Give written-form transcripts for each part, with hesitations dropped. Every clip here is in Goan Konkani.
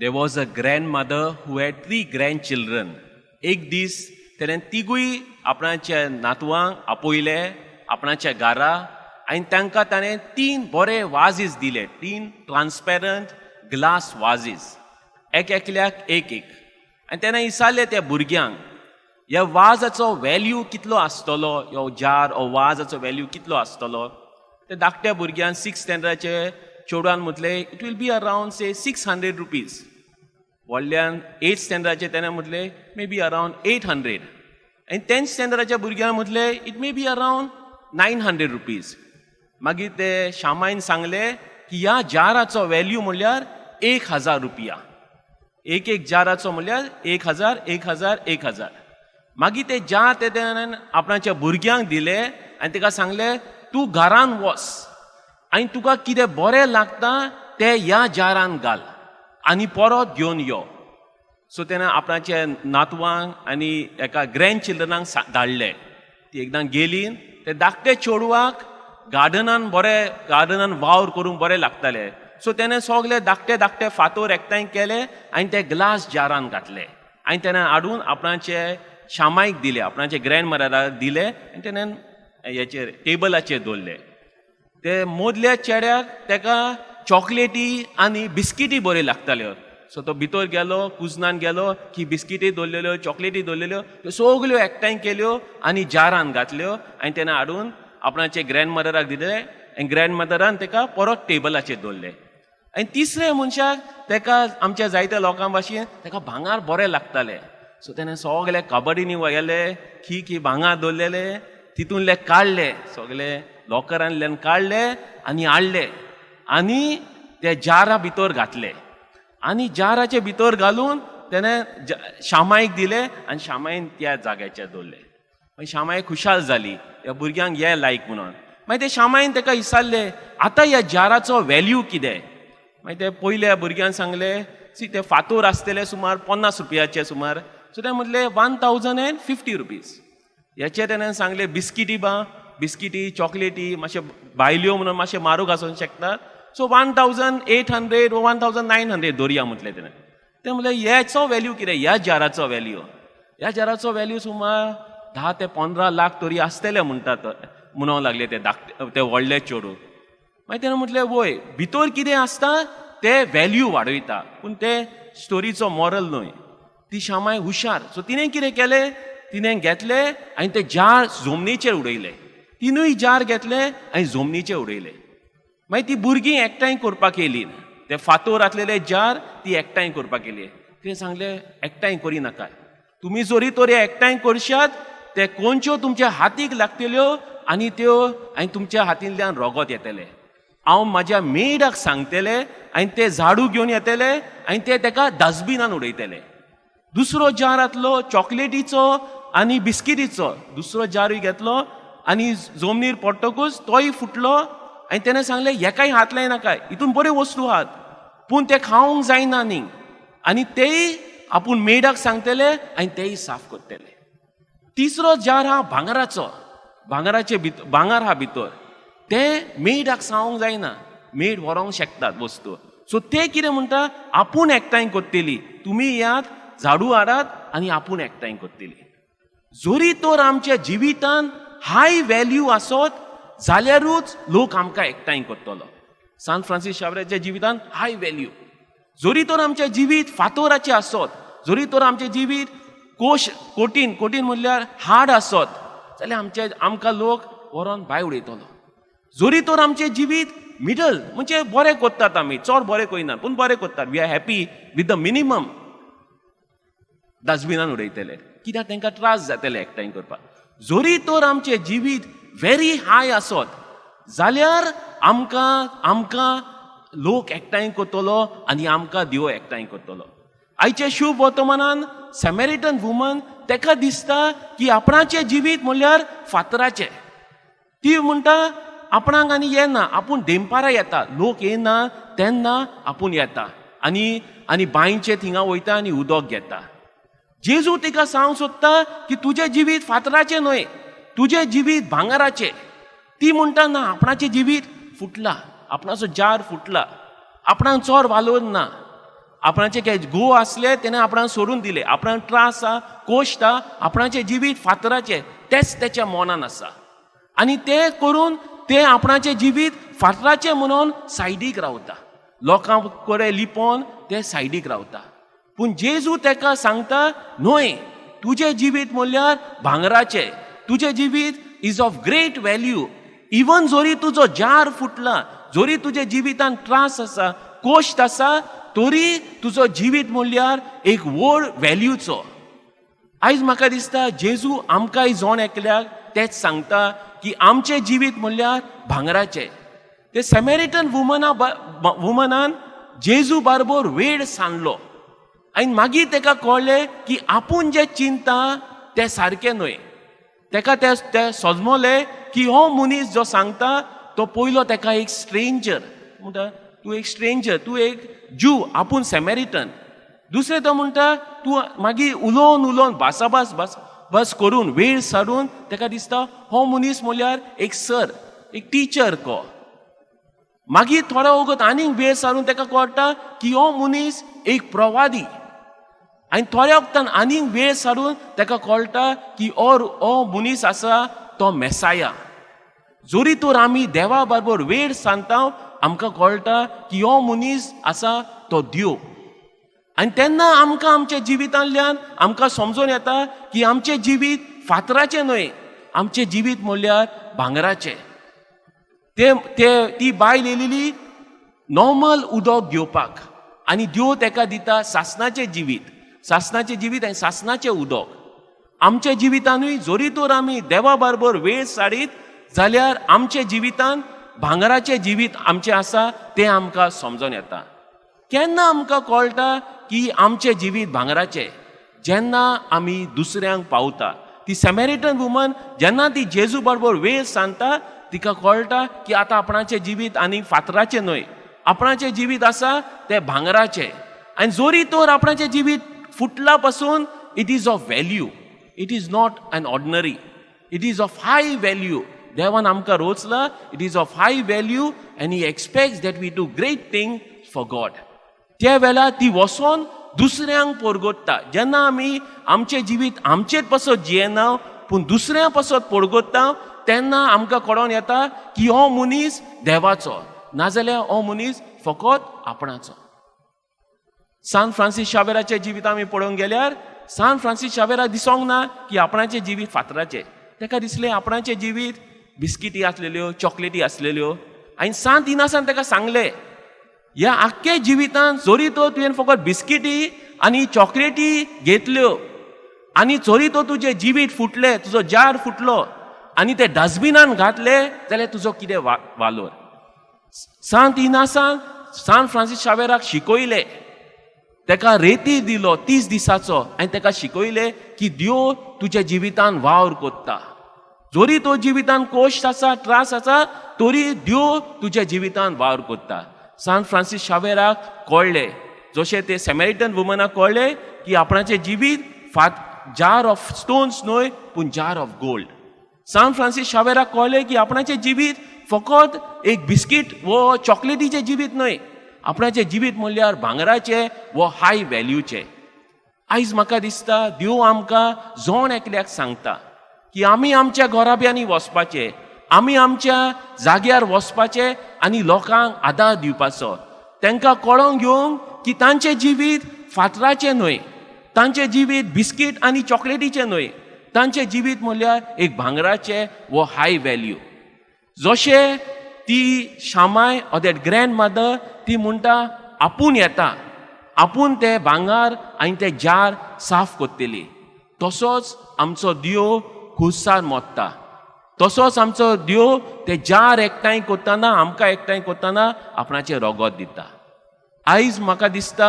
There was a grandmother who had three grandchildren. एक दीस तेणें तिगूय आपणाच्या नातवांक आपयले आपणाच्या घरा आनी तांकां ताणें तीन बरे वाजीस दिले, तीन ट्रान्सपेरंट ग्लास वाजीस, एक एकल्याक एक एक. आनी तेणें विचारलें त्या भुरग्यांक, ह्या वाजाचो व्हॅल्यू कितलो आसतलो? ह्यो जार ओ वाजाचो व्हॅल्यू कितलो आसतलो? ते धाकट्या भुरग्यान, सिक्स स्टँडर्डाचे चेडवान म्हटलें, "It will be around, say, ₹600." व्हडल्यान, एट स्टँडर्डाचे, तेणें म्हटलें, "may be around 800." आनी टेन्थ स्टँडर्डाच्या भुरग्यान म्हटलें, "It may be around ₹900." मागीर ते शामायन सांगलें की ह्या जाराचो व्हॅल्यू म्हणल्यार 1000 रुपया. एक एक जाराचो म्हणल्यार 1000, 1000, 1000. मागीर ते जार ते तेणें आपणाच्या भुरग्यांक दिले आनी ताका सांगलें, तूं घरान वच आनी तुका कितें बरें लागता तें ह्या जारान घाल आनी परत घेवन यो. सो तेणें आपणाच्या नातवांक आनी एका ग्रँड चिल्ड्रनाक धाडले. ती एकदां गेली. ते धाकटे चेडवाक गार्डनान बरें, गार्डनान वावर करूंक बरें लागताले. सो तेणें सगळे धाकटे धाकटे फातोर एकठांय केले आनी ते ग्लास जारान घातले आनी तेणें हाडून आपणाचे शामायक दिले, आपणाचे ग्रँड मदराक दिले आनी तेणें हेचेर टेबलाचेर दवरले. ते मदल्या चेड्याक तेका चॉकलेटी आनी बिस्किटी बऱ्यो लागताल्यो. सो तो भितर गेलो, कुजनान गेलो की बिस्किटी दवरलेल्यो, चॉकलेटी दवरलेल्यो, त्यो सगल्यो एकठांय केल्यो आनी जारान घातल्यो आनी तेणें हाडून आपणाचे ग्रँड मदराक दिले आनी ग्रँड मदरान तेका परत टेबलाचेर दवरले. आनी तिसऱ्या मनशाक, तेका आमच्या जायत्या लोकां भाशेन तेका भांगार बरें लागतालें. सो तेणें सगळे कबडीनी गेले, खी खी भांगार दवरलेले तितूनले काडले, सगळे लॉकरांतल्यान काडले आनी हाडले आनी ते जारा भितर घातले आनी जाराचे भितर घालून तेणें शामाईक दिले आनी शामाईन त्या जाग्याचेर दवरले. मागीर शामाई खुशाल जाली, ह्या भुरग्यांक हे लायक म्हणून. मागीर ते शामाईन ताका विचारले, आतां ह्या जाराचो व्हॅल्यू कितें? मागीर ते पयल्या भुरग्यान सांगले, सी, ते फातोर आसतले सुमार 50 रुपयाचे सुमार. सो ते म्हटले, "₹1050." हेचे तेणें सांगले, बिस्किटी बा, बिस्किटी, चॉकलेटी मातशे भायल्यो म्हणून मातशें म्हारग आसूंक शकता, so 1800, 1900 दवरया म्हटलें तेणें. ते म्हणलें, हेचो व्हॅल्यू कितें, ह्या जाराचो व्हॅल्यू? ह्या जाराचो व्हॅल्यू सुमार 10 ते 15 लाख तरी आसतले म्हणटात, म्हणूंक लागले ते धाकटे, ते व्हडले चेडूं. मागीर तेणें म्हटलें, वय, भितर कितें आसता ते व्हॅल्यू वाडयता, पूण ते स्टोरीचो मॉरल न्हय. ती शामाय हुशार. सो तिणें कितें केलें? तिणें घेतले आनी ते जार जमनीचेर उडयले. तिनूय जार घेतले आनी जमनीचेर उडयले. मागीर ती भुरगीं एकठांय करपाक येयली. ते फातोर आसलेले जार ती एकठांय करपाक येयली. तिणें सांगलें, एकठांय करिनाका तुमी. जरी तर एकठांय करशात, ते कोनच्यो तुमच्या हातीक लागतल्यो आनी त्यो आनी तुमच्या हातींतल्यान रगत येतलें. हांव म्हाज्या मेडाक सांगतलें आनी ते झाडू घेवन येतले आनी ते तेका डस्टबिनान उडयतले. दुसरो जार आसलो चॉकलेटीचो आनी बिस्किटीचो. दुसरो जारूय घेतलो आनी जमनीर पडटकूच तोय फुटलो. आनी तेणें सांगलें, हेकाय हात लायनाका, हितून बऱ्यो वस्तू आहात, पूण ते खावंक जायना न्ही. आनी तेय आपूण मेडाक सांगतले आनी तेय साफ करतले. तिसरो जार हा भांगराचो. भांगराचे भितर भांगर हा भितर. ते मेडाक सांगूंक जायना, मेड व्हरोंक शकतात वस्तू. सो ते कितें म्हणटा, आपूण एकठांय करतली, तुमी येयात, झाडू हाडात आनी आपूण एकठांय करतली. जरी तर आमच्या जिवितान हाय व्हॅल्यू आसत जाल्यारूच लोक आमकां एकठांय करतलो. सान फ्रांसीस शावऱ्याच्या जिवितान हाय व्हॅल्यू. जरी तर आमचें जिवीत फातोराचें आसत, जरी तर आमचें जिवीत कोश कोटीन, कोटीन म्हणल्यार हाड आसत जाल्यार आमचे आमकां लोक व्हरोन भायर उडयतलो. जरी तर आमचें जिवीत मिडल, म्हणजे बरें करतात आमी, चड बरें करिनात पूण बरें करतात, we are happy with the minimum, डस्टबिनान उडयतले. कित्याक तांकां त्रास जातले एकठांय करपाक. जरी तर आमचें जिवीत व्हेरी हाय आसत जाल्यार आमकां लोक एकठांय करतलो आनी आमकां देव एकठांय करतलो. आयच्या शुभ वर्तमानान सेमेरिटन वुमन, ताका दिसता की आपणाचें जिवीत म्हणल्यार फातराचें. ती म्हणटा, आपणाक आनी येना, आपूण देमपारा येता, लोक येना तेन्ना आपूण येता आनी बांयचे थिंगा वयता आनी उदक घेता. जेजू तिका सांगूंक सोदता की तुजें जिवीत फातराचें न्हय, तुजें जिवीत भांगराचें. ती म्हणटा, ना, आपणाचें जिवीत फुटलां, आपणाचो जार फुटला, आपणाक चड वालोर ना. आपणाचे जे घोव आसले तेणें आपणाक सोडून दिले, आपणाक त्रास आसा, कोश्ट आसा, आपणाचें जिवीत फातराचें तेंच तेच्या मनान आसा आनी तें करून तें आपणाचें जिवीत फातराचें म्हणून सायडीक रावता, लोकां कडेन लिपोवन तें सायडीक रावता. पूण जेजू तेका सांगता, न्हय, तुजें जिवीत म्हणल्यार भांगराचें, तुजें जिवीत is of great value. Even जोरी तुजो जार फुटला, जोरी तुज्या जिवितान त्रास आसा, कोश्ट आसा, तरी तुजो जिवीत म्हणल्यार एक व्हड व्हॅल्यूचो. आयज म्हाका दिसता जेजू आमकांय जोण एकल्याक तेंच सांगता की आमचें जिवीत म्हणल्यार भांगराचें. ते सेमेरिटन वुमनान जेजू बारबोर वेळ सांडलो आनी मागीर तेका कळ्ळें की आपूण जें चिंता तें सारकें न्हय. तेका तें तें सजमलें की हो मनीस जो सांगता तो पयलो तेका एक स्ट्रेंजर म्हणटा, तूं एक स्ट्रेंजर, तूं एक ज्यू, आपूण सेमेरिटन. दुसरें तो म्हणटा तूं, मागीर उलोवन उलोवन भासाभास भास बस करून वेळ सारून तेका दिसता हो मनीस म्हणल्यार एक सर, एक टिचर को. मागीर थोडो वगत आनीक वेळ सारून तेका कळटा की हो मनीस एक प्रवादी. आनी थोड्या वखदान आनीक वेळ सारून तेका कळटा की हो हो मनीस आसा तो मेसाया. जोरी तर आमी देवा बरोबर वेळ सांगता, आमकां कळटा की हो मनीस आसा तो देव. आनी तेन्ना आमकां आमच्या जिवितांतल्यान आमकां समजून येता की आमचें जिवीत फातराचें न्हय, आमचें जिवीत म्हणल्यार भांगराचें. ते ते ती बायल येयलेली नॉर्मल उदक घेवपाक आनी देव तेका दिता सासनाचें जिवीत, सासनाचें जिवीत आनी सासनाचें उदक. आमच्या जिवितानूय जोरी तर आमी देवा बरोबर वेळ साडीत जाल्यार आमच्या जिवितान भांगराचें जिवीत आमचें आसा तें आमकां समजून येता. केन्ना आमकां कळटा की आमचें जिवीत भांगराचें? जेन्ना आमी दुसऱ्यांक पावता. ती सेमेरिटन वुमन जेन्ना ती जेजू बरोबर वेळ सांगता, तिका कळटा की आतां आपणाचें जिवीत आनी फातराचें न्हय, आपणाचें जिवीत आसा तें भांगराचें. आनी जोरी तर आपणाचें जिवीत फुटला पासून, it is of value, it is not an ordinary, it is of high value. देवान आमकां रोचला, it is of high value and he expects that we do great thing for God. त्या वेळार ती वचोन दुसऱ्यांक पोरगोत्ता. जेन्ना आमी आमचें जिवीत आमचेच पासत जियेना पूण दुसऱ्यां पासत पोरगोत्ता, तेन्ना आमकां कळोन येता की हो मनीस देवाचो, नाजाल्यार हो मनीस फकत आपणाचो. सान फ्रांसीस शावेराच्या जिवीत आमी पळोवंक गेल्यार सान फ्रांसीस शावेराक दिसोंक ना की आपणाचें जिवीत फातराचें. ताका दिसलें आपणाचें जिवीत बिस्किटी आसलेल्यो, चॉकलेटी आसलेल्यो. आनी सांत इनासान ताका सांगलें, ह्या आख्खे जिवितान जरी तो तुवें फकत बिस्किटी आनी चॉकलेटी घेतल्यो आनी जरी तो तुजें जिवीत फुटलें, तुजो जार फुटलो आनी ते डस्टबिनान घातले जाल्यार तुजो कितें वालोर? सांत इनासान सान फ्रांसीस शावेराक शिकयलें, तेका रेती दिलो 30 दिसाचो आनी तेका शिकयलें की देव तुज्या जिवितान वावर कोत्ता. जरी तो जिवितान कोश्ट आसा, त्रास आसा, तरी देव तुज्या जिवितान वावर कोत्ता. सान फ्रांसीस शावेराक कळ्ळें, जशें ते सेमेरिटन वुमनाक कळ्ळें की आपणाचें जिवीत फात जार ऑफ स्टोन्स न्हय पूण जार ऑफ गोल्ड. सान फ्रांसीस शावेराक कळ्ळें की आपणाचें जिवीत फकत एक बिस्कीट वो चॉकलेटीचें जिवीत न्हय, आपणाचें जिवीत म्हणल्यार भांगराचें वो हाय व्हॅल्यूचें. आयज म्हाका दिसता देव आमकां जोण एकल्याक सांगता की आमी आमच्या घराब्यांनी वचपाचें, आमी आमच्या जाग्यार वचपाचें आनी लोकांक आदार दिवपाचो, तांकां कळोन घेवंक की तांचें जिवीत फातराचें न्हय, तांचें जिवीत बिस्कीट आनी चॉकलेटीचें न्हय, तांचें जिवीत म्हणल्यार एक भांगराचें वो हाय व्हॅल्यू. जशें ती शामाय ऑर that grand mother ती म्हणटा, आपूण येता, आपूण ते भांगार आनी ते जार साफ करतली, तसोच आमचो देव खुर्सार मोत्ता, तसोच आमचो देव ते जार एकठांय करतना, आमकां एकठांय करतना आपणाचें रगत दिता. आयज म्हाका दिसता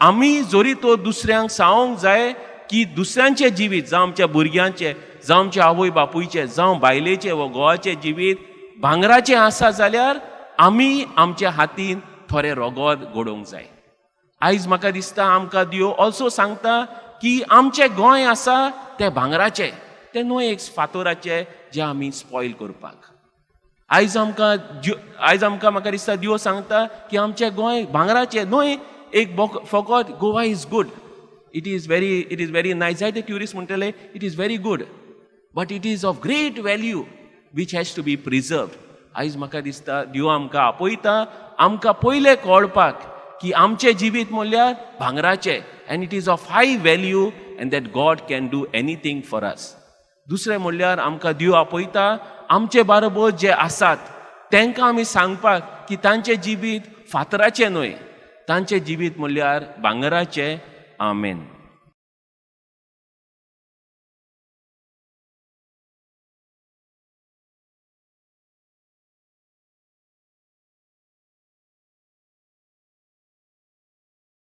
आमी जरी तो दुसऱ्यांक सांगूंक जाय की दुसऱ्यांचें जिवीत, जावं आमच्या भुरग्यांचें, जावं आमच्या आवय बापूयचें, जावं बायलेचें वा घोवाचें जिवीत भांगराचें आसा जाल्यार आमी आमच्या हातीन थोडें रगत घडोवंक जाय. आयज म्हाका दिसता आमकां देव ऑल्सो सांगता की आमचें गोंय आसा तें भांगराचें, तें न्हय एक फातोराचें जें आमी स्पॉयल करपाक. आयज आमकां म्हाका दिसता देव सांगता की आमचें गोंय भांगराचें न्हय एक फकत Goa is good, it is very nice. जायते ट्युरिस्ट म्हणटले, it is very good, but it is of great value which has to be preserved. आयज म्हाका दिसता देव आमकां आपयता आमकां पयलें कळपाक की आमचें जिवीत म्हणल्यार भांगराचें and it is of high value and that God can do anything for us. दुसरें म्हणल्यार आमकां देव आपयता आमचे बारोबर जे आसात तांकां आमी सांगपाक की तांचें जिवीत फातराचें न्हय, तांचें जिवीत म्हणल्यार भांगराचें. आमेन.